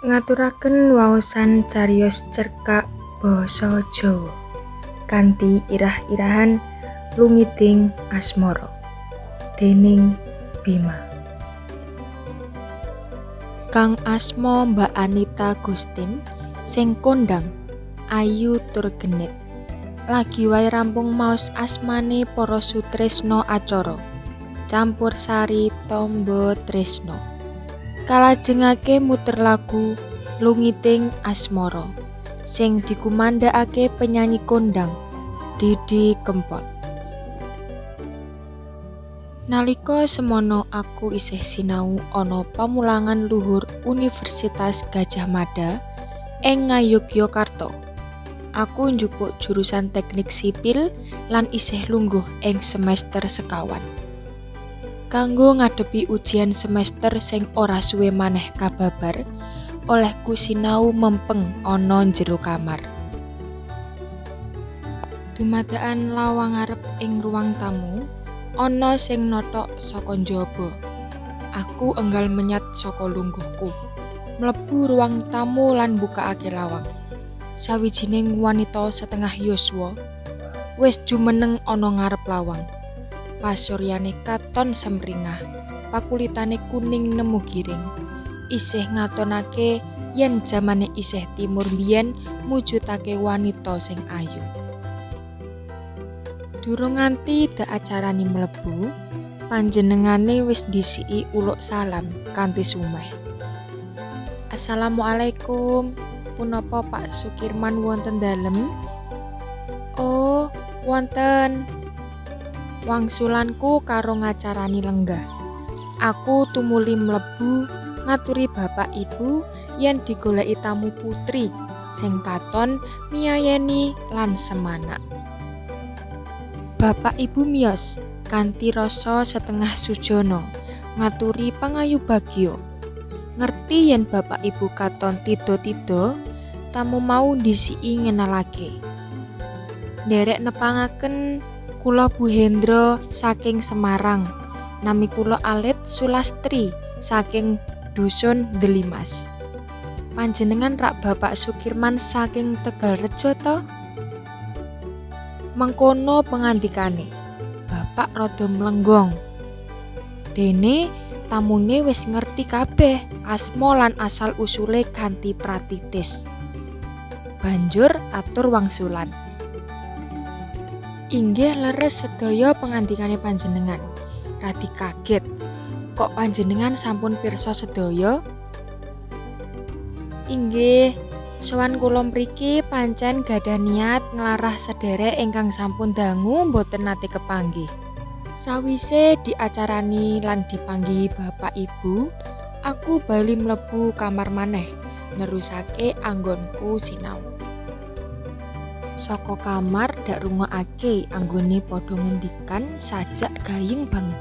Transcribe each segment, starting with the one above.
Ngaturaken waosan cariyos cerkak basa Jawa kanthi irah-irahan Lungiting Asmara dening Bima. Kang asma Mbak Anita Gustin sing kondhang, ayu tur genit. Lagi wae rampung maos asmane para sutresna acara Campursari Tamba Tresna. Kalajengake muter lagu Lungiting Asmara sing dikumandhakake penyanyi kondhang Didi Kempot. Nalika semono aku isih sinau ana pamulangan luhur Universitas Gadjah Mada ing Ngayogyakarta. Aku njupuk jurusan Teknik Sipil lan isih lungguh ing semester sekawan. Kanggo ngadepi ujian semester sing ora suwe maneh kababar, olehku sinau mempeng ana njero kamar. Dumadakan lawang ngarep ing ruang tamu, ana sing nothok saka njaba. Aku enggal menyat saka lungguhku, mlebu ruang tamu lan mbukakake lawang. Sawijining wanita setengah yuswa wis jumeneng ana ngarep lawang. Pasuryane katon semringah, pakulitane kuning nemu giring. Isih ngatonake yen jamane isih timur mbiyen mujudake wanita sing ayu. Durung nganti diacarani mlebu, panjenengane wis ndhisiki uluk salam kanthi sumeh. Assalamualaikum, punapa Pak Sukirman wonten dalem? Oh, wonten. Wangsulanku karo ngacarani lenggah. Aku tumuli mlebu ngaturi bapak ibu yen digoleki tamu putri sing katon miyayeni lan semanak. Bapak ibu miyos kanthi rasa setengah sujana ngaturi pangayubagya. Ngerti yen bapak ibu katon tida-tida, tamu mau ndhisiki ngenalake. Nderek nepangaken kula Bu Hendro saking Semarang. Nami kula alit Sulastri saking dusun Delimas. Panjenengan rak Bapak Sukirman saking Tegalrejo to? Mengkono pengandikane. Bapak rada mlenggong. Dene tamune wis ngerti kabeh asma lan asal usule kanthi pratitis. Banjur atur wangsulan. Inggih leres sedaya pengandikane panjenengan. Radi kaget. Kok panjenengan sampun pirsa sedaya? Inggih, sowan kula mriki pancen gadah niat nglarah sederek ingkang sampun dangu mboten nate kepanggih. Sawise diacarani lan dipanggihi bapak ibu, aku bali mlebu kamar maneh nerusake anggonku sinau. Saka kamar dak rungokake anggone padha ngendikan sajak gayeng banget.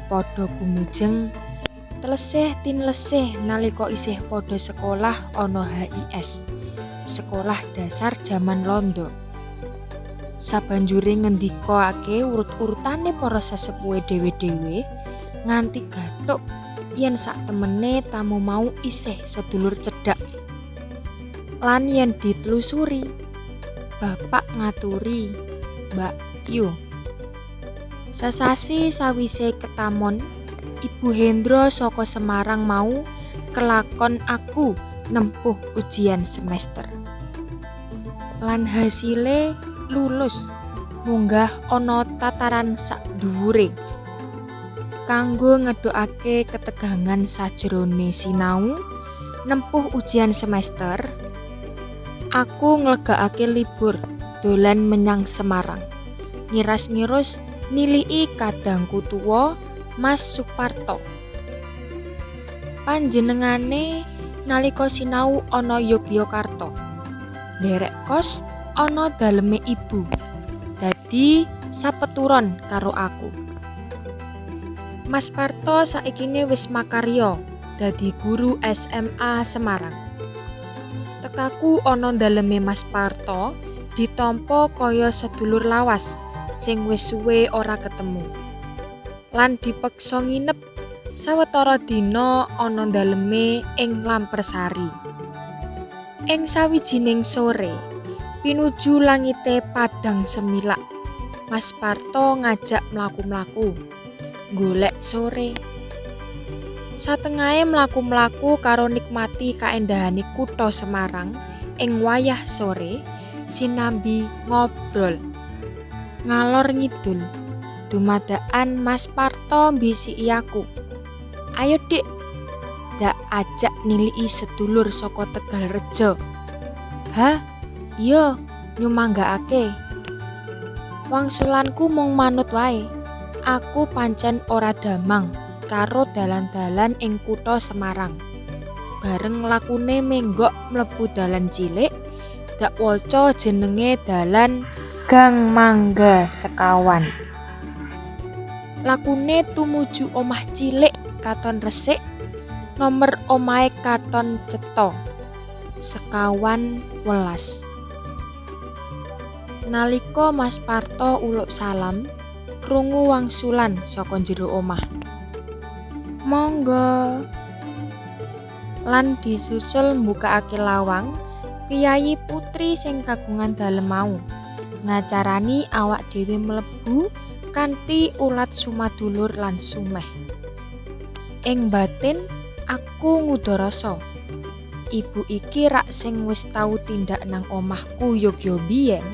Padha gumujeng tlesih tinlesih nalika isih padha sekolah ana HIS, sekolah dasar jaman londo. Sabanjure ngendikake urut-urutane para sesepuhe dhewe-dhewe nganti gathuk yen saktemene tamu mau isih sedulur cedhak. Lan yen ditelusuri, bapak ngaturi, Mbak Yu. Sesasi sawise ketamon, Ibu Hendro saka Semarang mau kelakon aku nempuh ujian semester. Lan hasile lulus munggah ana tataran sakdhuwure. Kanggo ngedhokake ketegangan sajrone sinau nempuh ujian semester, aku nglegakake libur dolan menyang Semarang. Ngiras-ngirus niliki kadangku tuwa Mas Suparto. Panjenengane nalika sinau ana Yogyakarta. Nderek kos ana daleme ibu. Dadi sapeturon karo aku. Mas Parto saikine wis makarya dadi guru SMA Semarang. Tekaku ana daleme Mas Parto ditampa kaya sedulur lawas sing wis suwe ora ketemu. Lan dipeksa nginep Sawetara dina ana daleme ing Lampersari. Ing sawijining sore, pinuju langite padhang semilak, Mas Parto ngajak mlaku-mlaku golek sore. Satengahe mlaku-mlaku karo nikmati kaendahane kutha Semarang ing wayah sore, sinambi ngobrol ngalor ngidul. Dumadakan Mas Parto mbisiki aku. "Ayo Dik, dak ajak niliki sedulur saka Tegalrejo." "Hah? Iya, nyumanggakake." Wangsulanku mung manut wae. Aku pancen ora damang karo dalan-dalan ing kutha Semarang. Bareng lakune menggok mlebu dalan cilik, dak waca jenenge dalan Gang Mangga Sekawan. Lakune tumuju omah cilik katon resik, nomer omahe katon cetha, 25. Nalika Mas Parto uluk salam, krungu wangsulan saka njero omah. "Monggo." Lan disusul mbukakake lawang priyayi putri sing kagungan dalem mau, ngacarani awak dhewe mlebu kanthi ulat sumadulur lan sumeh. Ing batin aku ngudarasa, ibu iki rak sing wis tau tindak nang omahku Yogya biyen.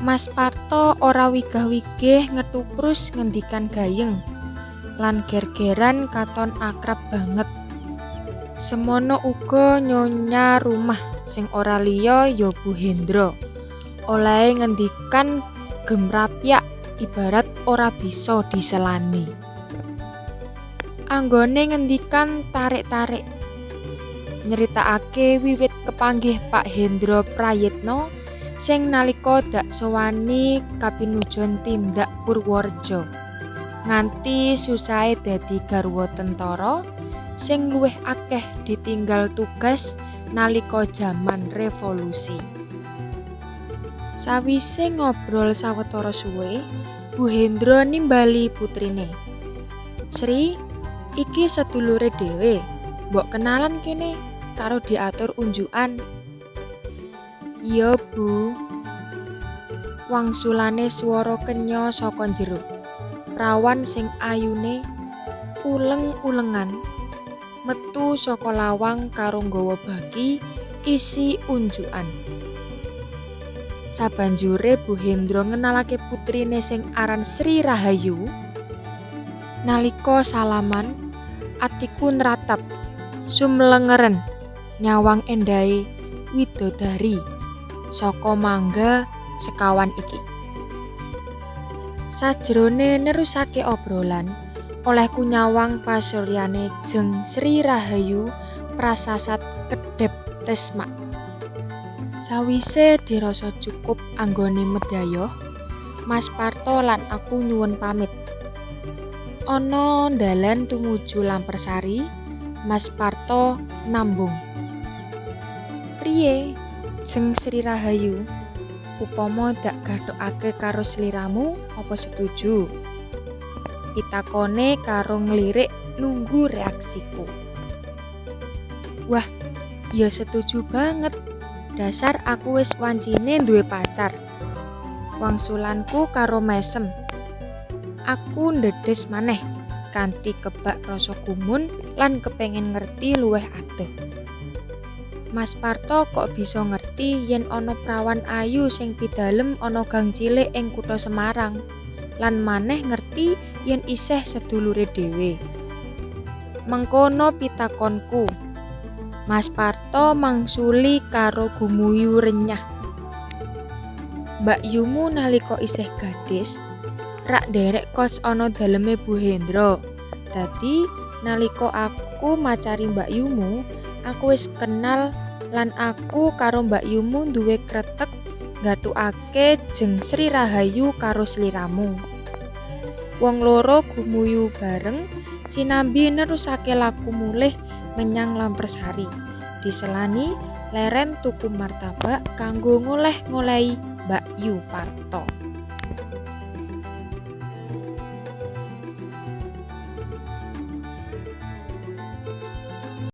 Mas Parto ora wigah-wigih ngethuprus ngendikan gayeng lan gergeran katon akrab banget. Semono uga nyonya rumah sing ora liya ya Bu Hendra. Olehe ngendikan gemrapyak ibarat ora bisa diselani. Anggone ngendikan tarik-tarik. Nyeritakake wiwit kepanggih Pak Hendro Prayitno sing nalika dak sowani kapinujon tindak Purworejo, nganti susahe dadi garwa tentara sing luwih akeh ditinggal tugas nalika jaman revolusi. Sawise ngobrol sawetara suwe, Bu Hendro nimbali putrine. "Sri, iki sedulure dhewe, mbok kenalan kene karo diatur unjukan." "Iya, Bu." Wangsulane swara kenya saka njero. Prawan sing ayune uleng-ulengan metu saka lawang karo nggawa baki isi unjukan. Sabanjure Bu Hendro ngenalake putrine sing aran Sri Rahayu. Nalika salaman, atiku nratap sumlengeren nyawang endahe widodari saka Mangga Sekawan iki. Sajrone nerusake obrolan, olehku nyawang pasuryane jeng Sri Rahayu prasasat kedhep tesmak. Sawise dirasa cukup anggone medayoh, Mas Parto lan aku nyuwun pamit. Ana dalan tumuju Lampersari, Mas Parto nambung. "Priye, jeng Sri Rahayu? Upama dak gathukake karo sliramu, apa setuju?" Pitakone karo nglirik nunggu reaksiku. "Wah, ya setuju banget. Dasar aku wis wancine duwe pacar." Wangsulanku karo mesem. Aku ndedes maneh kanthi kebak rasa gumun lan kepengin ngerti luwih adoh. Mas Parto kok bisa ngerti yen ana prawan ayu sing pidalem ana gang cilik ing kutha Semarang, lan maneh ngerti yen isih sedulure dhewe. Mengkono pitakonku. Mas Parto mangsuli karo gumuyu renyah. "Mbakyumu nalika isih gadis, rak nderek kos ana daleme Bu Hendro. Dadi nalika aku macari mbakyumu, aku wis kenal lan aku karo mbakyumu duwe kretek nggathukake jeng Sri Rahayu karo sliramu." Wong loro gumuyu bareng sinambi nerusake laku mulih menyang Lampersari. Diselani leren tuku martabak kanggo ngoleh-ngolehi Mbakyu Parto.